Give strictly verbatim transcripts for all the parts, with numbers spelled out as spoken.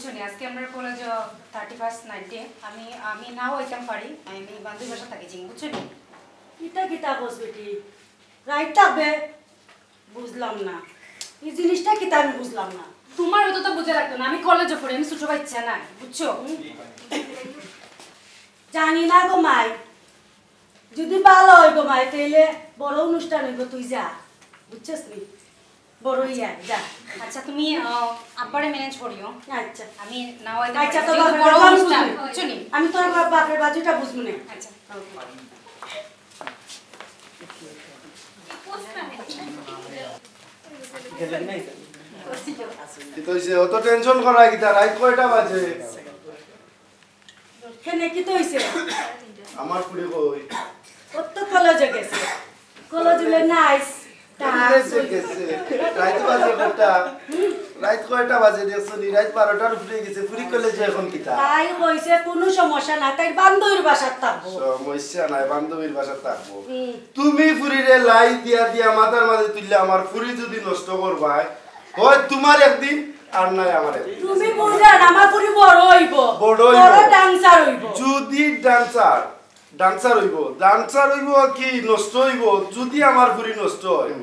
বুঝছো নি, আজকে আমরার কলেজো থার্টি ফার্স্ট নাইট ডে। আমি আমি নাও আইতাম পারি, আমি বান্ধবীর বাসাত থাকি যিমু, বুঝছো নি? ইটা কিতা কস বেটি? রাইত থাকবে? বুঝলাম না, ই জিনিসটা কিতা আমি বুঝলাম না। তুমার অততা বুঝা লাগতো না, আমি কলেজো পড়ি, আমি ছোট বাচ্চা নায়, বুঝছো? জানি না গো মাই, যুদি ভালা অয় গো মাই, তাইলে বড় অনুষ্ঠান অইবো, তুই যা, বুঝছস নি? বড় অইয়া যা। আচ্ছা, তুমি আহ, আব্বারে ম্যানেজ করিও। আচ্ছা। আমি নাও আইতাম আচ্ছা, পারি, তোর যেহেতু বাপের বড় বাজু আমি অনুষ্ঠান, বুঝবো। বুঝছো নি? আমি তোর বাপ- বাপের বাজুটা বুঝবো না। আচ্ছা। কিতা অইছে? অত টেনশন করা কিতা? রাইত কয়টা বাজে? কেনে, কিতা অইছে? আমার ফুরি কই? ও তো কলেজো গেছে। কলেজো নাইস। কলেজো গেছে। রাইত বাজে কয়টা? রাইত কয়টা বাজে দেখছো নি? রাইত বারোটার উপরে গেছে। ফুরি কলেজো এখন কিতা? তাই কইছে কুনু সমস্যা না, তাই বান্ধবীর বাসাত থাকবো। সমস্যা নাই, বান্ধবীর বাসাত থাকবো। হুম। তুমি ফুরিরে লাইন দিয়া দিয়া মাথার মাঝে তুললে আমার ফুরি যুদি নষ্ট করবায়, হয় তুমার একদিন, আর নায় আমার একদিন। তুমি বুঝো না, আমার ফুরি বড় অইবো। বড় অইবো। বড় ডান্সার অইবো। যুদি ডান্সার, ডান্সার অইবো, ডান্সার অইবো কি নষ্ট অইবো, যুদি আমার ফুরি নষ্ট অয়,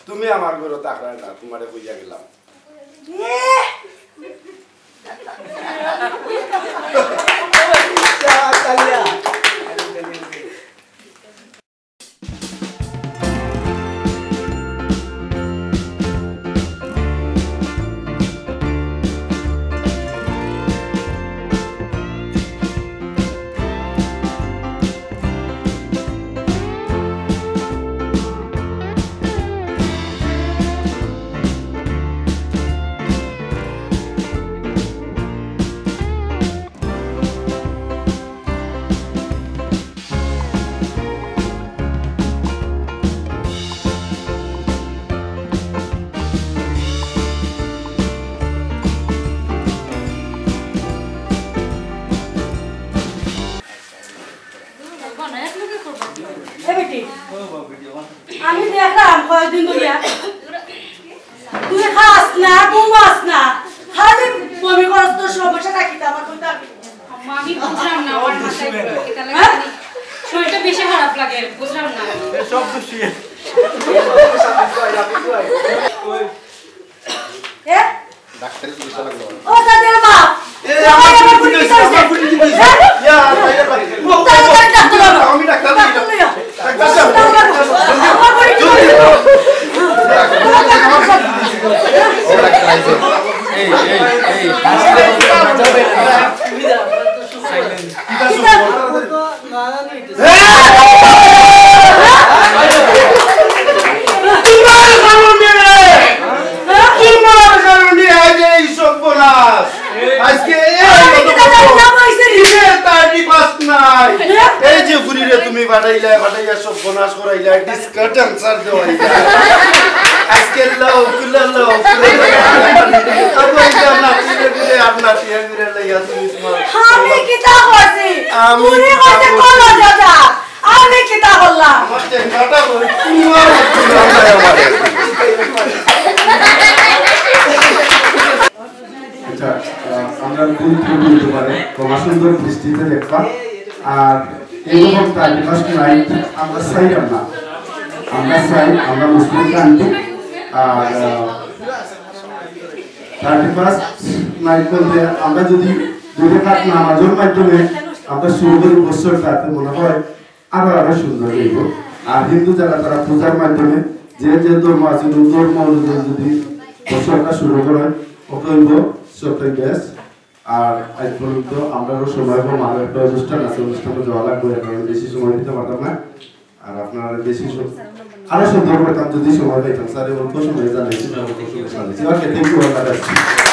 তুমি আমার ঘরো থাকরায় না, তুমারে কইয়া গেলাম। এ! এ বেটি, আমি দেখলাম কয়দিন ধরিয়া তুই খাস না, ঘুমাস না, খালি বমি করস, তোর সমস্যাটা কিতা আমার কইতে হবে? আম্মা, আমি বুঝলাম না, আমার মাথায় কিতা লাগে হ্যাঁ? জানি। শরীরটা বেশি খারাপ লাগে, বুঝলাম না। এ সব দোষী। এ? ডাক্তারি চিকিৎসা লাগলো। ও, তাদের বাপ। এ, আমার ফুরি কিতা অইছে? আমার ফুরি কিতা অইছে? হ্যাঁ? ইয়া, তাই না, ভাই। তাড়াতাড়ি ডাক্তার আনো। আমি ডাক্তার ডাক্তার লইয়া। ডাক্তার সাহেব। আমার ফুরি কিতা অইছে? এই, এই, এই, তোমার কারণে, তোমার কারণে আজ এই সর্বনাশ। আজকে এই আমি কি তাদের নাম হইছে রে? থার্টি ফার্স্ট নাই। এই যে ফুরিরে তুমি বাড়াইলা, বাড়াইয়া সর্বনাশ করাইলা, ডিস্কো ড্যান্সার দেওয়াইলা। আজকে লাও, কুলা লাও, কুলা লাও। আবার এটা নাচিয়ে ঘুরে আর নাচিয়ে ঘুরে লইয়া তুমি তোমার আমি কিতা করছি? আমি তুমি কিতা কইতে করছি? কলো দাদা। আমি কিতা করলাম? আমার টেন্ডারটা বলি, তোমার আচ্ছা, আহ, আমরা ভুল ত্রুটি হতে পারে, ক্ষমা সুন্দর দৃষ্টিতে দেখবা। আর এইরকম থার্টি ফার্স্ট নাইট আমরা চাইলাম না, আমরা চাই আমরা মুসলিম কান্ট্রি। আর থার্টি ফার্স্ট নাইট বলতে আমরা যদি দুই রাকাত নামাজের মাধ্যমে আমরা শুরু করি বছর, তাতে মনে হয় আরো আরো সুন্দর হইব। আর হিন্দু যারা, তারা পূজার মাধ্যমে যে যে ধর্ম আছে, ওই ধর্ম অনুযায়ী যদি বছরটা শুরু করে, ওটা হইব সবটাই বেস্ট। আর আজ পর্যন্ত আমরারও সময় কম, আরো একটা অনুষ্ঠান আছে, অনুষ্ঠানে যাওয়া লাগবে, এখন বেশি সময় দিতে পারতাম না। আর আপনারা বেশি সম-, আরো সুন্দর করতাম যদি সময় পাইতাম, স্যার, অল্প সময়ে জানাইছি, অল্প সময়ে জানাইছি। ওকে, থ্যাংক ইউ, আল্লাহ হাফেজ।